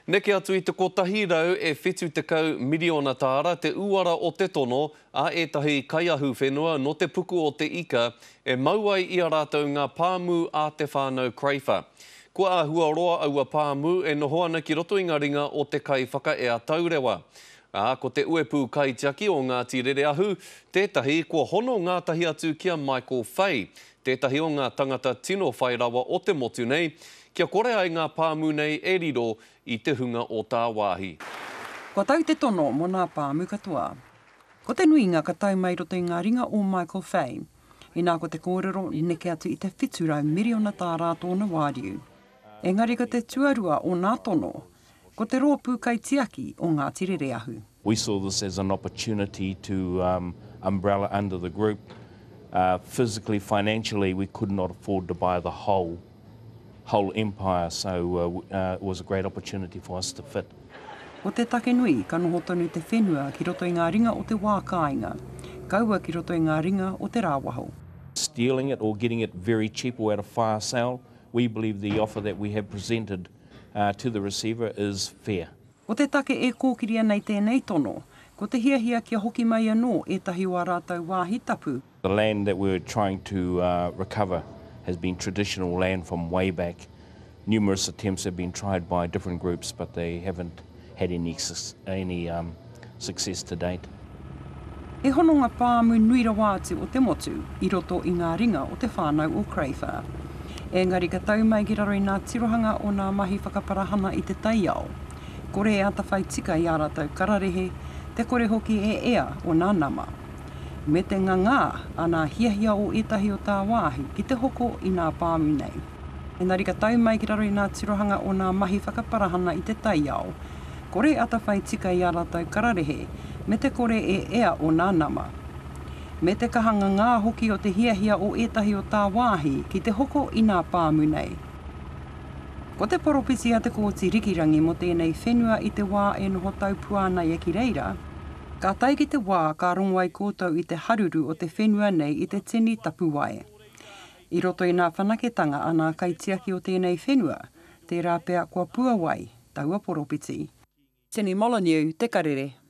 Neke atu i te 170 miriona tāra te uara o te tono a ētahi kaiahuwhenua nō te puku o te ika e mau ai i a rātou ngā pāmu a te whānau Craifer. Kua āhua roa aua pāmu e noho ana ki roto i ngā ringa o te kaiwhakaea taurewa. Ā, ko te uepū kaitiaki o Ngāti Rereahu tētahi kua hono ngātahi atu ki a Michael Fay, tētahi o ngā tangata tino whai rawa o te motu nei, kia kore ai ngā pāmu nei e riro i te hunga o tāwāhi. Kua tau te tono mō nā pāmu katoa. Ko te nuinga ka tau mai roto i ngā ringa o Michael Fay. Inā ko te kōrero, neke atu i te 700 miriona tāra tōna wāriu. Engari ko te tuarua o nā tono, ko te rōpū kaitiaki o Ngāti Rereahu. We saw this as an opportunity to umbrella under the group. Physically, financially, we could not afford to buy the whole whole empire, so it was a great opportunity for us to fit. Ko te take nui, ka noho tonu te whenua ki roto i ngā ringa o te wā kāinga, kaua ki roto i ngā ringa o te rāwaho. Stealing it or getting it very cheap or at a fire sale, we believe the offer that we have presented to the receiver is fair. Ko te take e kōkiri ana i tēnei tono, ko te hiahia kia hoki mai anō ētahi o ā rātou wāhi tapu. The land that we're trying to recover has been traditional land from way back. Numerous attempts have been tried by different groups but they haven't had any any success to date. He hononga pāmu nui rawa atu o te motu i roto i ngā ringa o te whānau o Craifer. Engari ka tau mai ki raro i nā tirohanga o nā mahi whakaparahana i te taiao. Kore e atawhai tika i ā rātou kararehe, te kore hoki e ea o nā nama. Me te ngangā a nā hiahia o ētahi o tāwāhi ki te hoko i nā pāmu nei. Engari ka tau mai ki raro i nā tirohanga o nā mahi whakaparahana i te taiao, Kore atawhai tika i a ratou kararehe, me te kore e ea o nā nama. Me te kaha ngangā hoki o te hiahia o ētahi o tāwāhi ki te hoko i nā pāmu nei. Ko te poropiti a Te Kooti Rikirangi mō tēnei whenua i te wā e noho taupua ana ia ki reira, Ka tae ki te wā ka rongo ai koutou i te haruru o te whenua nei i te tini tapuwae. I roto i nā whanaketanga a nā kaitiaki o tēnei whenua, tērā pea kua puawai taua poropiti. Tini Molyneux, Te Karere.